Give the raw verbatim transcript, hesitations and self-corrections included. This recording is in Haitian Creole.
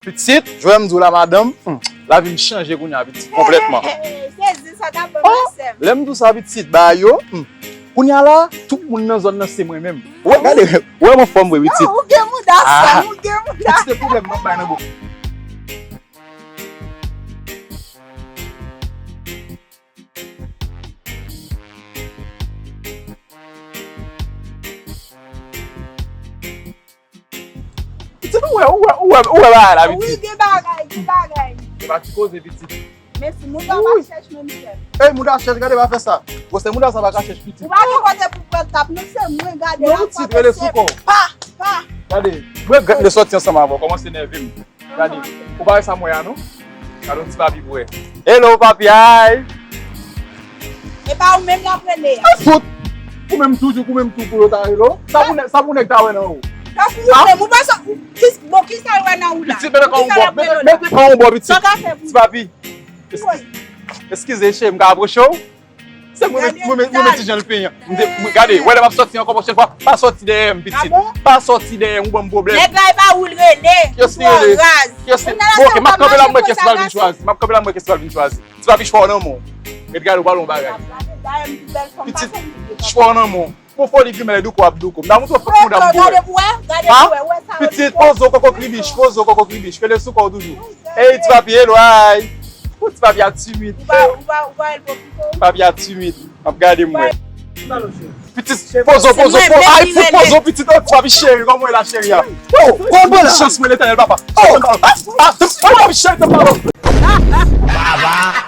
Pitit, jwè m di w la, madanm, hmm, lavi m chanje kounye a, pitit, konplètman. Sezi sa t ap ban mwen sèm. Lè m di w sa, pitit, ba yo, hmm, kounye a la, tout moun nan zòn nan se mwen menm. Wè, gade, wè m anfòm vre, pitit. Non, ou gen mouda sèm, ou gen mouda. Pitit, se pwoblèm m ap bay nan bouch. Pitit, ou wè, ou wè, ou wè, ou wè bagay la, pitit. Wi, gen bagay, gen bagay. Se pa ti koze, pitit. Mesi, mouda pa chèch menm sèm. Ey, mouda chèch, gade, pa fè sa. Gwosè mouda sa pa ka chèch, pitit. Ou pa gen kote pou pran tap, non, se mwen, gade. Non, pitit, rele sou kò w. Pa, pa. Gade, mwen gade le sòti ansanm avè w, kòmanse nève m. Gade, ou pa wè sa m wè a, non? Gade yon ti papi pou wè. Hello, papi, hi! E pa ou menm l ap rele a. Fout! Ou menm toujou, ou menm tou pou yo ta rele w. Sa pou nèg, sa pou nèg ta wè nan ou. Sa pou ou menm, ou pa sa, ou, ki, bon, ki sa l wè nan ou la? Pitit, mete kò w bò, mete kò w bò, pitit. Sa w ka fè pou li? Ti papi, eskize, eskize, cheri, m ka apwoche w? Se mwen, mwen, mwen, mwen, ti jan l penyen. M te, mwen, gade, wè lè m ap sòti ankò pwochèn fwa, pa sòti dèyè m, pitit. Pa sòti dèyè m, ou ban m pwoblèm. Nèg la, e pa ou l rele. Kiyès li rele? Kiyès li? Bon, ok, m ap kanpe la, m wè kiyès li pral vin chwazi. M ap kanpe la, m wè kiyès li pral vin chwazi. Ti papi, chwa w nan men w. Ret gade, ou pral wè yon bagay. Pitit, chwa w nan men w. Bon, foli grimèl douko ap douko. M ta montre w fòk mouda m pou wè. Ha? Pitit, poze w koko kribich, poze w koko kribich. Rele sou kò w toujou. Ey, ti papi, hello, hi. Ou ti papi a timid. Ou pa, ou pa, ou pa el poko. Papi a timid. M ap gade m wè. Pitit, poze w, poze w, poze w. Ay, fout poze w, pitit. Oh, ti papi cheri, kòman w ye la, cheri a? Oh, kòman chans mwen, Letènèl, papa. Oh, ah, ah, ti papi cheri, papa. Baba.